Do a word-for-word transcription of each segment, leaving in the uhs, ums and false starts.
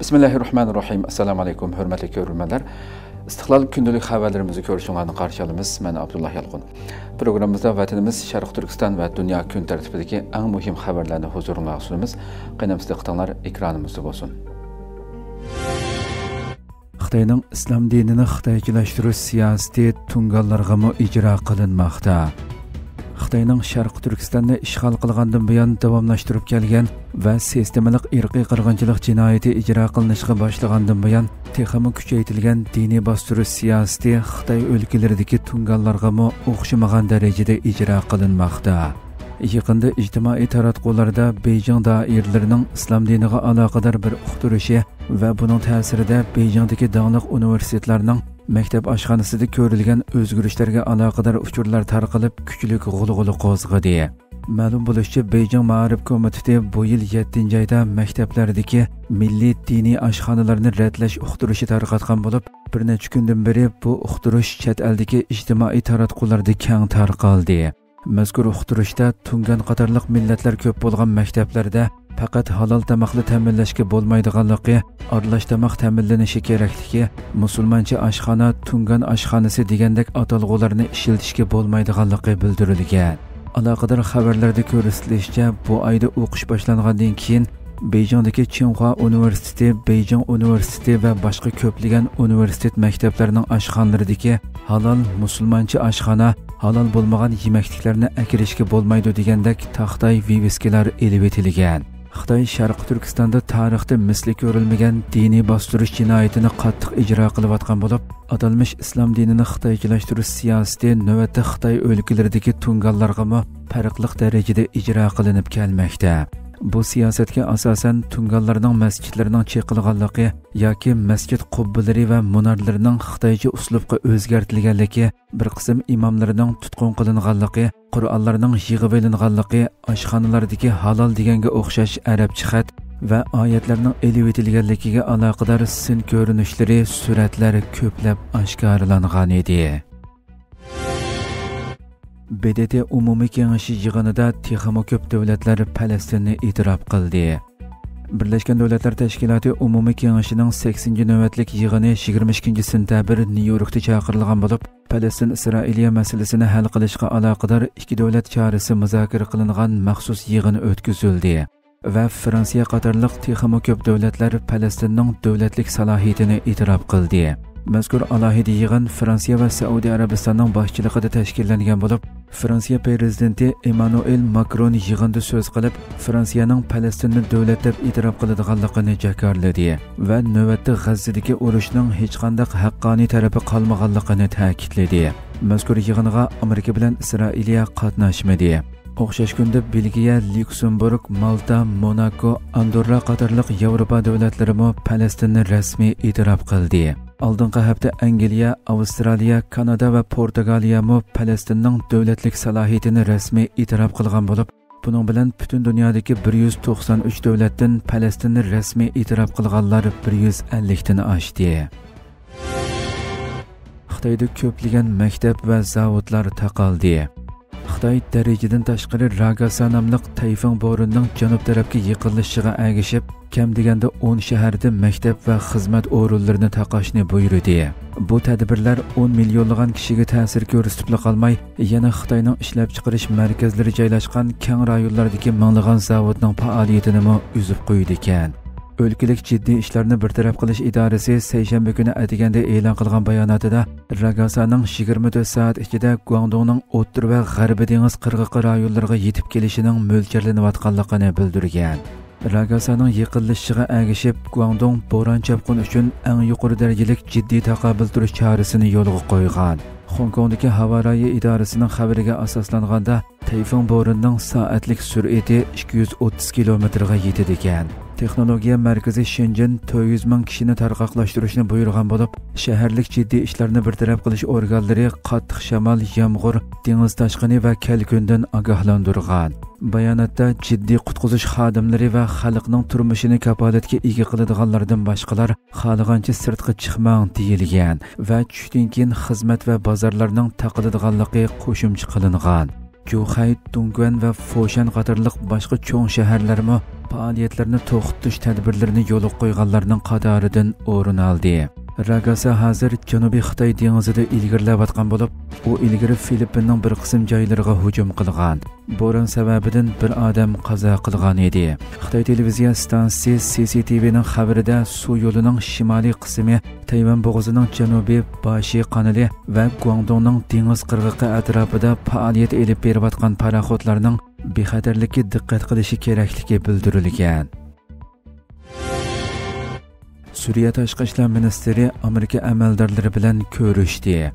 بىسمىللاھىررەھمانىررەھىم. ئەسسالامۇ ئەلەيكۇم، ھۆرمەتلىك كۆرۈرمەنلەر. ئىستىقلال كۈندىلىك خەۋەرلىرىمىزنى كۆرۈشۈڭلارنى قارشى ئالىمىز. مەن ئابدۇللا يالقۇن. پروگراممىمىزدا ۋەتىنىمىز، شەرقىي تۈركىستان ۋە دۇنيا كۈن تەرتىپىدىكى ئەڭ مۇھىم خەۋەرلەرنى ھۇزۇرۇڭلارغا سۇنىمىز. قېنى ئەمىسە دىققىتىڭلار ئېكرانىمىزدا بولسۇن. خىتاينىڭ ئىسلام دىنىنى خىتايچىلاشتۇرۇش سىياسىتى تۇڭگانلارغىمۇ ئىجرا قىلىنماقتا. خىتاينىڭ شەرقىي تۈركىستاننى ئىشغال قىلغاندىن بۇيان داۋاملاشتۇرۇپ كەلگەن ۋە سىستېمىلىق ئىرقىي قىرغىنچىلىق جىنايىتى ئىجرا قىلىنىشقا باشلىغاندىن بۇيان، تېخىمۇ كۈچەيتىلگەن دىنىي باستۇرۇش سىياسىتى خىتاي ئۆلكىلىرىدىكى تۇڭگانلارغىمۇ ئوخشىمىغان دەرىجىدە ئىجرا قىلىنماقتا. يېقىندا ئىجتىمائىي تاراتقۇلاردا بېيجىڭ دائىرىلىرىنىڭ ئىسلام دىنىغا ئالاقىدار بىر ئۇقتۇرۇشى ۋە بۇنىڭ تەسىرىدە بېيجىڭدىكى داڭلىق ئۇنىۋېرسىتېتلارنىڭ مەكتەپ ئاشخانىسىدا كۆرۈلگەن ئۆزگىرىشلەرگە ئالاقىدار ئۇچۇرلار تارقىلىپ، كۈچلۈك غۇلغۇلا قوزغىدى. مەلۇم بولۇشىچە، بېيجىڭ مائارىپ كومىتېتى بۇ يىل يەتتىنچى ئايدا مەكتەپلەردىكى مىللىي دىنىي ئاشخانىلارنى رەتلەش ئۇقتۇرۇشى تارقاتقان بولۇپ، بىر نەچچە كۈندىن بېرى بۇ ئۇقتۇرۇش چەت ئەلدىكى ئىجتىمائىي تاراتقۇلاردا كەڭ تارقالدى. مەزكۇر ئۇقتۇرۇشتا تۇڭگان قاتارلىق مىللەتلەر كۆپ بولغان مەكتەپلەردە پەقەت ھالال تاماقلا تەمىنلەشكە بولمايدىغانلىقى، ئارىلاش تاماق تەمىنلىنىشى كېرەكلىكى، مۇسۇلمانچە ئاشخانا، تۇڭگان ئاشخانىسى دېگەندەك ئاتالغۇلارنى ئىشلىتىشكە بولمايدىغانلىقى بىلدۈرۈلگەن. ئالاقىدار خەۋەرلەردە كۆرسىتىلىشىچە، بۇ ئايدا ئوقۇش باشلانغاندىن كېيىن، بېيجىڭدىكى چىڭخۇا ئۇنىۋېرسىتېتى، بېيجىڭ ئۇنىۋېرسىتېتى ۋە باشقا كۆپلىگەن ئۇنىۋېرسىتېت مەكتەپلىرىنىڭ ئاشخانىلىرىدىكى ھالال مۇسۇلمانچە ئاشخانا، ھالال بولمىغان يېمەكلىكلەرنى ئەكىرىشكە بولمايدۇ دېگەندەك تاختاي ۋىۋىسكىلار ئېلىۋېتىلگەن. خىتاي شەرقىي تۈركىستاندا تارىختا مىسلى كۆرۈلمىگەن دىنىي باستۇرۇش جىنايىتىنى قاتتىق ئىجرا قىلىۋاتقان بولۇپ، ئاتالمىش ئىسلام دىنىنى خىتايچىلاشتۇرۇش سىياسىتى نۆۋەتتە خىتاي ئۆلكىلىرىدىكى تۇڭگانلارغىمۇ پەرقلىق دەرىجىدە ئىجرا قىلىنىپ كەلمەكتە. بۇ سىياسەتكە ئاساسەن، تۇڭگانلارنىڭ مەسچىتلىرىنىڭ چېقىلغانلىقى ياكى مەسچىت قۇببىلىرى ۋە مۇنارلىرىنىڭ خىتايچە ئۇسلۇبقا ئۆزگەرتىلگەنلىكى، بىر قىسىم ئىماملىرىنىڭ تۇتقۇن قىلىنغانلىقى، قۇرئانلارنىڭ يىغىۋېلىنغانلىقى، ئاشخانىلاردىكى ھالال دېگەنگە ئوخشاش ئەرەبچە خەت ۋە ئايەتلەرنىڭ ئېلىۋېتىلگەنلىكىگە ئالاقىدار سىن كۆرۈنۈشلىرى، سۈرەتلەر كۆپلەپ ئاشكارىلانغان ئىدى. ب د ت ئومۇمىي كېڭىشى يىغىنىدا تېخىمۇ كۆپ دۆلەتلەر پەلەستىننى ئېتىراپ قىلدى. بىرلەشكەن دۆلەتلەر تەشكىلاتى ئومۇمىي كېڭىشىنىڭ سەكسىنچى نۆۋەتلىك يىغىنى يىگىرمە ئىككىنچى سېنتەبىر نيۇ يوركتا چاقىرىلغان بولۇپ، پەلەستىن ئىسرائىلىيە مەسىلىسىنى ھەل قىلىشقا ئالاقىدار ئىككى دۆلەت چارىسى مۇزاكىرە قىلىنغان مەخسۇس يىغىن ئۆتكۈزۈلدى ۋە فرانسىيە قاتارلىق تېخىمۇ كۆپ دۆلەتلەر پەلەستىننىڭ دۆلەتلىك سالاھىيىتىنى ئېتىراپ قىلدى. مەزكۇر ئالاھىدە يىغىن فرانسىيە ۋە سەئۇدى ئەرەبىستاننىڭ باشچىلىقىدا تەشكىللەنگەن بولۇپ، فرانسىيە پىرېزىدېنتى ئېمانۇئېل ماكرون يىغىندا سۆز قىلىپ، فرانسىيەنىڭ پەلەستىننى دۆلەت دەپ ئېتىراپ قىلىدىغانلىقىنى جاكارلىدى ۋە نۆۋەتتە غەززىدىكى ئۇرۇشنىڭ ھېچقانداق ھەققانىي تەرىپى قالمىغانلىقىنى تەكىتلىدى. مەزكۇر يىغىنغا ئامېرىكا بىلەن ئىسرائىلىيە قاتناشمىدى. ئوخشاش كۈندە بېلگىيە، ليۇكسېمبۇرگ، مالتا، موناكو، ئاندوررا قاتارلىق ياۋروپا دۆلەتلىرىمۇ پەلەستىننى رەسمىي ئېتىراپ قىلدى. ئالدىنقى ھەپتە ئەنگلىيە، ئاۋسترالىيە، كانادا ۋە پورتۇگالىيەمۇ پەلەستىننىڭ دۆلەتلىك سالاھىيىتىنى رەسمىي ئېتىراپ قىلغان بولۇپ، بۇنىڭ بىلەن پۈتۈن دۇنيادىكى بىر يۈز توقسان ئۈچ دۆلەتتىن پەلەستىننى رەسمىي ئېتىراپ قىلغانلار بىر يۈز ئەللىكتىن ئاشتى. خىتايدا كۆپلىگەن مەكتەپ ۋە زاۋۇتلار تاقالدى. خىتاي دەرىجىدىن تاشقىرى راگاسا ناملىق تەيفۇڭ بورىنىنىڭ جەنۇب تەرەپكە يېقىنلىشىشىغا ئەگىشىپ، كەم دېگەندە ئون شەھەردە مەكتەپ ۋە خىزمەت ئورۇنلىرىنى تاقاشنى بۇيرۇدى. بۇ تەدبىرلەر ئون مىليونلىغان كىشىگە تەسىر كۆرسىتىپلا قالماي، يەنە خىتاينىڭ ئىشلەپچىقىرىش مەركەزلىرى جايلاشقان كەڭ رايونلاردىكى مىڭلىغان زاۋۇتنىڭ پائالىيىتىنىمۇ ئۈزۈپ قويىدىكەن. ئۆلكىلىك جىددىي ئىشلارنى بىر تەرەپ قىلىش ئىدارىسى سەيشەنبە كۈنى ئەتىگەندە ئېلان قىلغان باياناتىدا، راگاسانىڭ يىگىرمە تۆت سائەت ئىچىدە گۇاڭدۇڭنىڭ ئوتتۇرا ۋە غەربىي دېڭىز قىرغىقى رايونلىرىغا يېتىپ كېلىشىنىڭ مۆلچەرلىنىۋاتقانلىقىنى بىلدۈرگەن. راگاسانىڭ يېقىنلىشىشىغا ئەگىشىپ، گۇاڭدۇڭ بوران-چاپقۇن ئۈچۈن ئەڭ يۇقىرى دەرىجىلىك جىددىي تاقابىل تۇرۇش چارىسىنى يولغا قويغان. خوڭكوڭدىكى ھاۋا رايى ئىدارىسىنىڭ خەۋىرىگە ئاساسلانغاندا، تەيفۇڭ بورىنىنىڭ سائەتلىك سۈرئىتى ئىككى يۈز ئوتتۇز كىلومېتىرغا يېتىدىكەن. تېخنولوگىيە مەركىزى شېنجېن تۆت يۈز مىڭ كىشىنى تارقاقلاشتۇرۇشنى بۇيرۇغان بولۇپ، شەھەرلىك جىددىي ئىشلارنى بىر تەرەپ قىلىش ئورگانلىرى قاتتىق شامال، يامغۇر، دېڭىز تاشقىنى ۋە كەلكۈندىن ئاگاھلاندۇرغان. باياناتتا جىددىي قۇتقۇزۇش خادىملىرى ۋە خەلقنىڭ تۇرمۇشىنى كاپالەتكە ئىگە قىلىدىغانلاردىن باشقىلار خالىغانچە سىرتقا چىقماڭ دېيىلگەن ۋە چۈشتىن كېيىن خىزمەت ۋە بازارلارنىڭ تاقىلىدىغانلىقى قوشۇمچە قىلىنغان. جۇخەي، دۇڭگۇەن ۋە فوشەن قاتارلىق باشقا چوڭ شەھەرلەرمۇ پائالىيەتلىرىنى توختىتىش تەدبىرلىرىنى يولغا قويغانلارنىڭ قاتارىدىن ئورۇن ئالدى. راگاسا ھازىر جەنۇبىي خىتاي دېڭىزىدا ئىلگىرىلەۋاتقان بولۇپ، ئۇ ئىلگىرى فىلىپپىننىڭ بىر قىسىم جايلىرىغا ھۇجۇم قىلغان. بوران سەۋەبىدىن بىر ئادەم قازا قىلغان ئىدى. خىتاي تېلېۋىزىيە ئىستانسىسى سى سى تى ۋىنىڭ خەۋىرىدە، سۇ يولىنىڭ شىمالىي قىسمى تەيۋەن بوغۇزىنىڭ جەنۇبىي باشى قانىلى ۋە گۇاڭدۇڭنىڭ دېڭىز قىرغىقى ئەتراپىدا پائالىيەت ئېلىپ بېرىۋاتقان پاراخوتلارنىڭ بىخەتەرلىككە دىققەت قىلىشى كېرەكلىكى بىلدۈرۈلگەن. سۈرىيە تاشقى ئىشلار مىنىستىرى ئامېرىكا ئەمەلدارلىرى بىلەن كۆرۈشتى.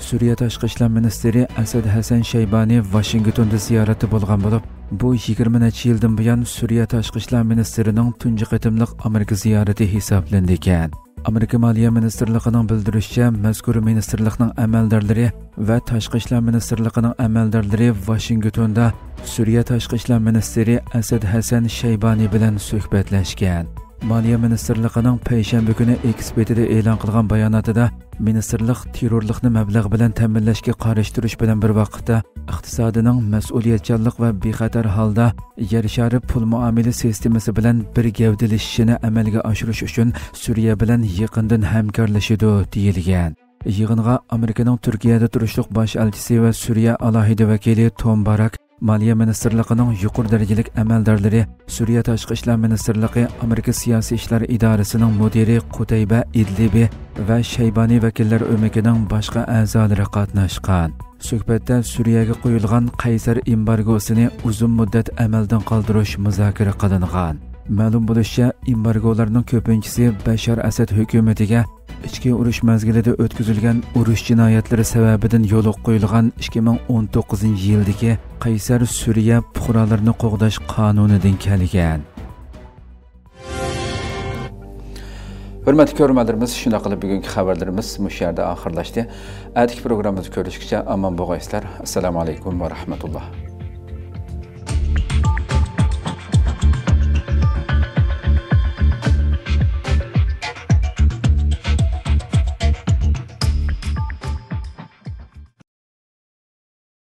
سۈرىيە تاشقى ئىشلار مىنىستىرى ئەسەد ھەسەن شەيبانى ۋاشىنگتوندا زىيارەتتە بولغان بولۇپ، بۇ يىگىرمە نەچچە يىلدىن بۇيان سۈرىيە تاشقى ئىشلار مىنىستىرىنىڭ تۇنجى قېتىملىق ئامېرىكا زىيارىتى ھېسابلىنىدىكەن. ئامېرىكا مالىيە مىنىستىرلىقىنىڭ بىلدۈرۈشىچە، مەزكۇر مىنىستىرلىقنىڭ ئەمەلدارلىرى ۋە تاشقى ئىشلار مىنىستىرلىقىنىڭ ئەمەلدارلىرى ۋاشىنگتوندا سۈرىيە تاشقى ئىشلار مىنىستىرى ئەسەد ھەسەن شەيبانى بىلەن سۆھبەتلەشكەن. مالىيە مىنىستىرلىقىنىڭ پەيشەنبە كۈنى ئېكس بېتىدە ئېلان قىلغان باياناتىدا، مىنىستىرلىق تېررورلۇقنى مەبلەغ بىلەن تەمىنلەشكە قارشى تۇرۇش بىلەن بىر ۋاقىتتا، ئىقتىسادىنىڭ مەسئۇلىيەتچانلىق ۋە بىخەتەر ھالدا يەر شارى پۇل مۇئامىلە سىستېمىسى بىلەن بىر گەۋدىلىشىشىنى ئەمەلگە ئاشۇرۇش ئۈچۈن سۈرىيە بىلەن يېقىندىن ھەمكارلىشىدۇ، دېيىلگەن. يىغىنغا ئامېرىكىنىڭ تۈركىيەدە تۇرۇشلۇق باش ئەلچىسى ۋە سۈرىيە ئالاھىدە ۋەكىلى توم باراك، مالىيە مىنىستىرلىقىنىڭ يۇقىرى دەرىجىلىك ئەمەلدارلىرى، سۈرىيە تاشقى ئىشلار مىنىستىرلىقى ئامېرىكا سىياسىي ئىشلار ئىدارىسىنىڭ مۇدىرى قۇتەيبە ئىدلىبى ۋە شەيبانى ۋەكىللەر ئۆمىكىنىڭ باشقا ئەزالىرى قاتناشقان. سۆھبەتتە سۈرىيەگە قويۇلغان قەيسەر ئېمبارگوسىنى ئۇزۇن مۇددەت ئەمەلدىن قالدۇرۇش مۇزاكىرە قىلىنغان. مەلۇم بولۇشىچە، ئېمبارگولارنىڭ كۆپىنچىسى بەشار ئەسەد ھۆكۈمىتىگە ئىچكى ئۇرۇش مەزگىلىدە ئۆتكۈزۈلگەن ئۇرۇش جىنايەتلىرى سەۋەبىدىن يولغا قويۇلغان ئىككى مىڭ ئون توققۇزىنچى يىلدىكى قەيسەر سۈرىيە پۇقرالىرىنى قوغداش قانۇنىدىن كەلگەن. ھۆرمەتلىك كۆرۈرمەنلىرىمىز، شۇنداق قىلىپ بۈگۈنكى خەۋەرلىرىمىز مۇشۇ يەردە ئاخىرلاشتى. ئەتىكى پروگراممىمىزدا كۆرۈشكىچە ئامان بولغايسىلەر. ئەسسالامۇ ئەلەيكۇم ۋە رەھمەتۇللا.